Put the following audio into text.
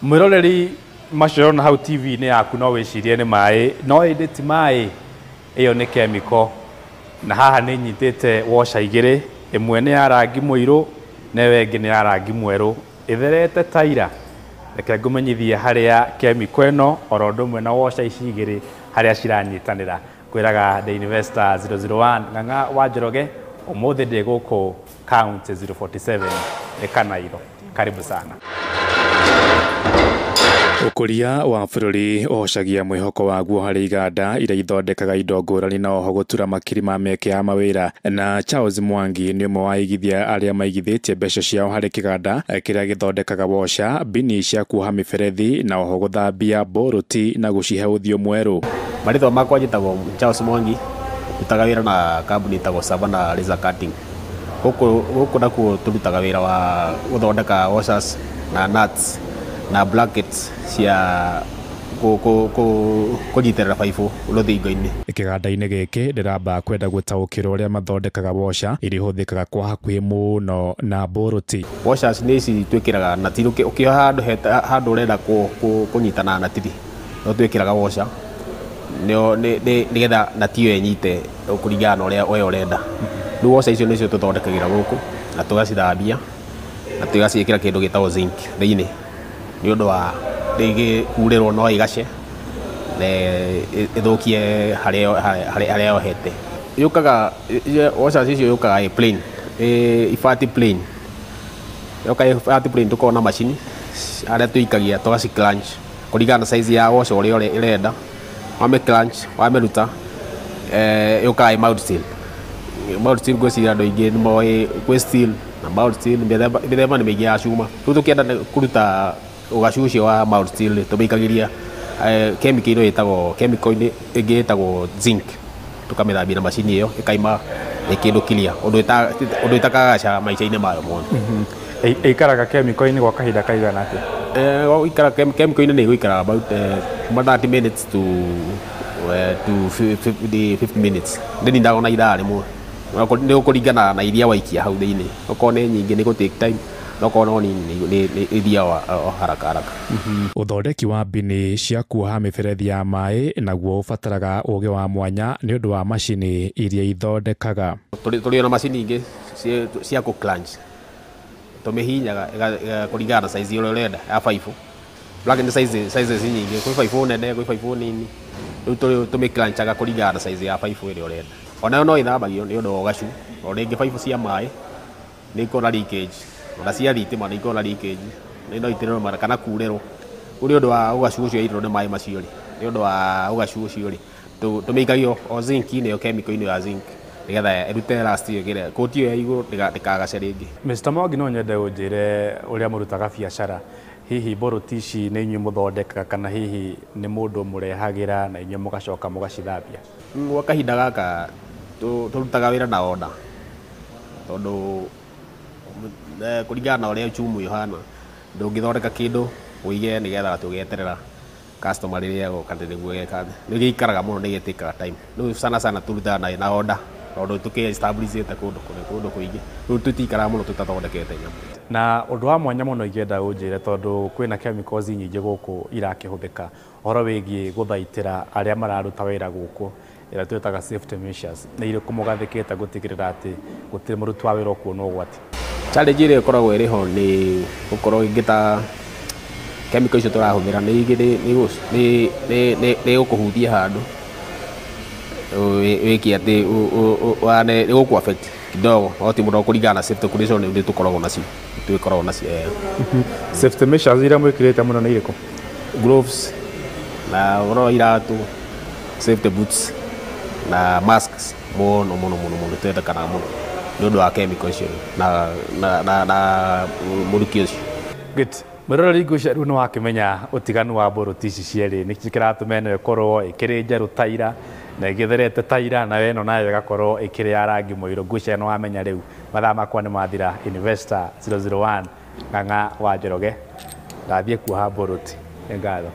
Mwĩroreri, macio ũrona hau TV-inĩ yaku no wĩcirie nĩ maĩ, no ĩndĩ ti maĩ, ĩyo nĩ chemical. Na haha nĩ nyitĩte washer igĩrĩ, ĩmwe nĩ ya rangi mũirũ na ĩyo ĩngĩ nĩ ya rangi mwerũ, ĩtherete taira. Reke ngũmenyithie harĩa chemical ĩno oro ũndũ ũmwe na washer ici igĩrĩ harĩa ciranyitanĩra. Kwĩraga The Investor 001 Ng'ang'a wa Njoroge, ũmũthĩ ndĩ gũkũ County 047 nĩ Kanairo. Karibu sana. Ũkũria wa bũrũri ũhocagia mwĩhoko waguo harĩ iganda iria ithondekaga indo ngũrani na oho gũtura makiri ma mĩeke ya mawĩra. Na Charles Mwangi nĩ ũmwe wa aigithia arĩa maigithĩtie mbeca ciao harĩ kĩganda kĩrĩa gĩthondekaga washer, bini cia kuoha mĩberethi na oho gũthambia mbũrũti na gũcihe ũthiũ mwerũ. Marĩtwa makwa njĩtagwo Charles Mwangi, ndutaga wĩra na kambuni ĩtagwo Savannah Laser Cutting. Gũkũ nakuo tũrutaga wĩra wa gũthondeka washers na nuts na brackets cia kũnyitĩrĩra baibũ rũthingo-inĩ. Kĩganda-inĩ gĩkĩ ndĩramba kwenda gũtaũkĩrwo ũrĩa mathondekaga washer iria ihũthĩkaga kwa hakuhĩ mũno na mbũrũti. Washers nĩ ici twĩkĩraga natiri, ũkĩoha handũ handũ ũrenda kũnyitana na natiri, no twĩkĩraga washer nĩgetha nati ĩyo ĩnyite kũringana na ũrĩa we ũrenda. Rĩu washer icio nĩcio tũthondekagĩra gũkũ na tũgacithambia na tũgaciĩkĩra kĩndũ gĩtagwo zinc thĩinĩ, nĩ ũndũ wa rĩngĩ kurĩrwo no ĩgace na ĩthũkie harĩa yohete. Yũkaga, washers icio yũkaga ĩ plain, ĩ ibati plain. Yoka ĩ ibati plain, tũkoragwo na macini harĩa tũikagia tũgaci clamp kũringana na size ya washer ũrĩa ĩrenda. Wame clamp, wamĩruta, yũkaga ĩ mild steel. Mild steel, ngwĩciria andũ aingĩ nĩ moĩ gwĩ steel na mild steel, mĩthemba nĩ mĩingĩ ya cuma. Rĩu tũkĩenda kũruta ũgacu ũcio wa mild steel, tũmĩikagĩria chemical ĩno ĩtagwo, chemical ĩngĩ ĩtagwo zinc, tũkamĩthambia na macini ĩyo, ĩkaima ĩ kĩndũ clear, ũndũ ĩtakagaca maica-inĩ mayo mothe. Ĩikaraga chemical-inĩ gwa kahinda kaigana atĩa? Gũikara chemical-inĩ nĩ ĩgũikara about kuma 30 minutes to 50 minutes, ndĩnindaga ona ithaa rĩmwe. Nĩ gũkũringana na iria waikia hau thĩinĩ, okorwo nĩ nyingĩ nĩ gũ take time, no korwo no nini nĩ ĩthiaga o haraka haraka. Ũthondeki wa bini cia kuoha mĩberethi ya maĩ naguo ũbataraga ũgĩ wa mwanya nĩ ũndũ wa macini iria ithondekaga. Tũrĩ ona macini ingĩ cia kũ clamp, tũmĩhinyaga kũringana na size ũrĩa ũrenda ya baibũ. Bracket nĩ sizes nyingĩ, kwĩ baibũ nene, kwĩ baibũ nini. Rĩu tũmĩ clamp-aga kũringana na size ya baibũ ĩrĩa ũrenda. Onayo no ĩthambagio nĩ ũndũ wa ũgacu. O rĩngĩ baibũ cia maĩ nĩ ikoragwo na leakage, ona cia thitima nĩ ikoragwo na leakage, no itĩrĩrwo kana kurĩrwo. Rĩu nĩ ũndũ wa ũgacu ũcio waitĩrwo nĩ maĩ macio rĩ, nĩ ũndũ wa ũgacu ũcio rĩ, tũmĩikagia o zinc-inĩ ĩyo, chemical-inĩ ya zinc, nĩgetha ĩrute rust ĩyo ĩgĩre kũti ĩyo ya igũrũ ndĩkagace rĩngĩ. Mr. Mwangi, no nyende ũnjĩre ũrĩa mũrutaga biacara. Hihi mbũrũti ici nĩ inyuĩ mũthondekaga kana hihi nĩ mũndũ mũrehagĩra na inyuĩ mũgacoka mũgacithambia? Gwa kahinda gaka tũrutaga wĩra na order, tondũ kũringana na ũrĩa uchumi ũhana, ndũngĩthondeka kĩndũ ũige nĩgetha tũgeterera customer rĩrĩa egoka nĩguo geka. Nĩ gĩikaraga mũno, nĩ gĩtĩkaga time. Rĩu sana sana tũrutaga na order, tondũ tũkĩ establish-ĩte kũndũ kũingĩ, rĩu tũtikaraga mũno tũtathondekete nyamũ. Na ũndũ wa mwanya mũno ingĩenda ũnjĩre, tondũ kwĩna chemicals nyingĩ gũkũ irakĩhũthĩka, ũhoro wĩgiĩ gũthaitĩra arĩa mararuta wĩra gũkũ, ĩrĩa twĩtaga safety measures, nĩ irĩkũ mũgathĩkĩte gũtigĩrĩra atĩ gũtirĩ mũruti wa wĩra ũkuona ũgwati? Challenge ĩrĩa ĩkoragwo ĩrĩ ho nĩ gũkorwo ĩngĩ ta chemical icio tũrahũthĩra nĩ gũkũhutia handũ wĩke atĩ nĩ gũkũ affect kidogo, no ti mũno, kũringana na safety condition nĩ tũkoragwo nacio, tũkoragwo nacio. Safety measures iria mwĩkĩrĩte mũno nĩ irĩkũ? Gloves na ũhoro wa iratũ, safety boots na masks, mũno mũno mũno mũno twendekanaga mũno nĩ ũndũ wa chemical icio na mũrukĩ ũcio. Good. Mwĩroreri, ngwĩciria rĩu nĩ wakĩmenya ũtiganu wa mbũrũti ici cierĩ, nĩkĩ kĩratũma ĩno ĩkorwo ĩkĩrĩ njerũ taira na ĩgĩtherete taira, nayo ĩno nayo ĩgakorwo ĩkĩrĩ ya rangi mũirũ. Ngwĩciria nĩ wamenya rĩu. Mathaa makwa nĩ mathira. Investor 001 Ng'ang'a wa Njoroge, ndathiĩ kuoha mbũrũti. Nĩ ngatho.